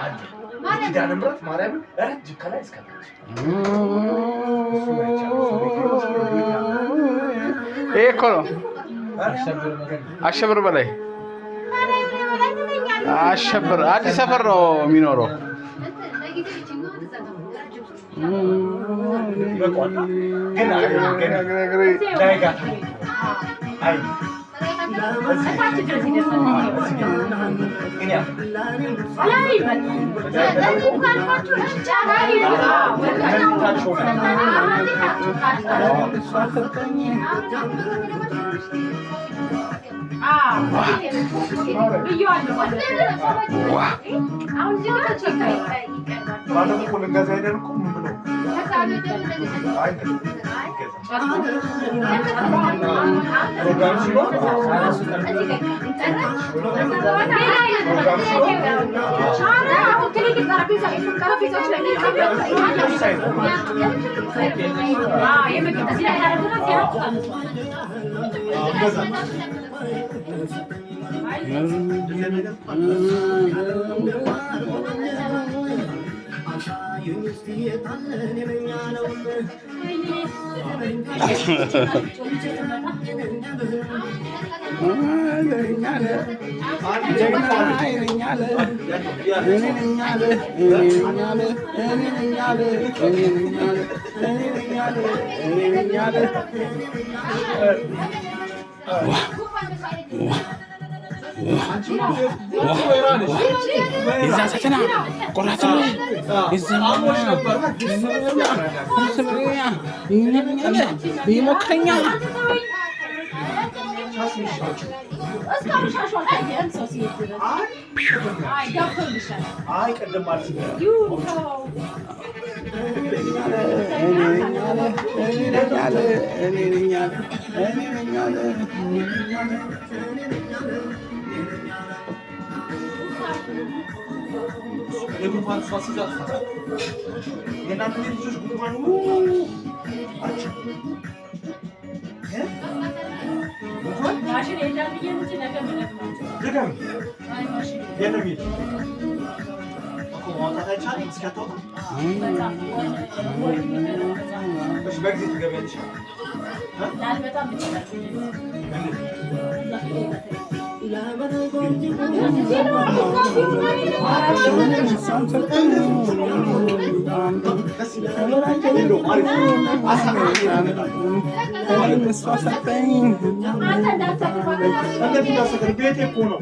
አለ ኪዳነ ምሕረት ማርያምን ረጅም ከላይ እስከ ታች። ይሄ እኮ ነው አሸብር በላይ፣ አሸብር አዲስ ሰፈር ነው የሚኖረው። ግን ላይ ጋር አይ ግን ያ ታች ሆነ። ባለፈው እኮ ልንገዛ ሄደን እኮ ምን ብለው አይ ይገዛ ፕሮግራም ሲኖር ፕሮግራም ሲኖር የዛ ሰተና ቆራጥሮ ይሞክረኛ። አይ ቅድም ማለት ነው። የጉንፋን እሷ ሲይዛት ትፈራለች። የእናንተ ቤት ልጆች ጉንፋን ጉንፋን ድገሚ። የለም እኮ ማውጣት አይቻልም። እስኪ አታውጣም። እሺ በጊዜ ትገቢያለሽ። ቤቴ እኮ ነው።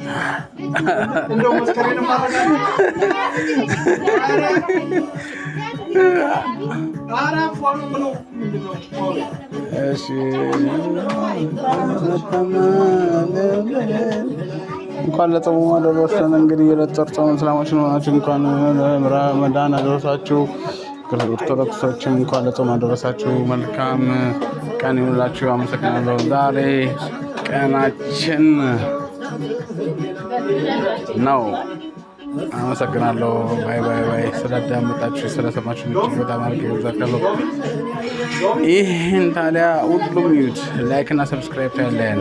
እንደው መስከሬንም እሺ እንኳን ለጾሙ አደረሰን። እንግዲህ የዕለት ጾም እስላሞች ሆናችሁ እንኳን ለረመዳን አደረሳችሁ። ኦርቶዶክሶችም እንኳን ለጾም አደረሳችሁ። መልካም ቀን ይሁንላችሁ። አመሰግናለሁ። ዛሬ ቀናችን ነው። አመሰግናለሁ። Bye bye bye። ስላዳመጣችሁ ስለሰማችሁ እጅግ በጣም አድርጌ አመሰግናለሁ። ይህን ታዲያ ሁሉም ይዩት፣ like እና subscribe ታያለን።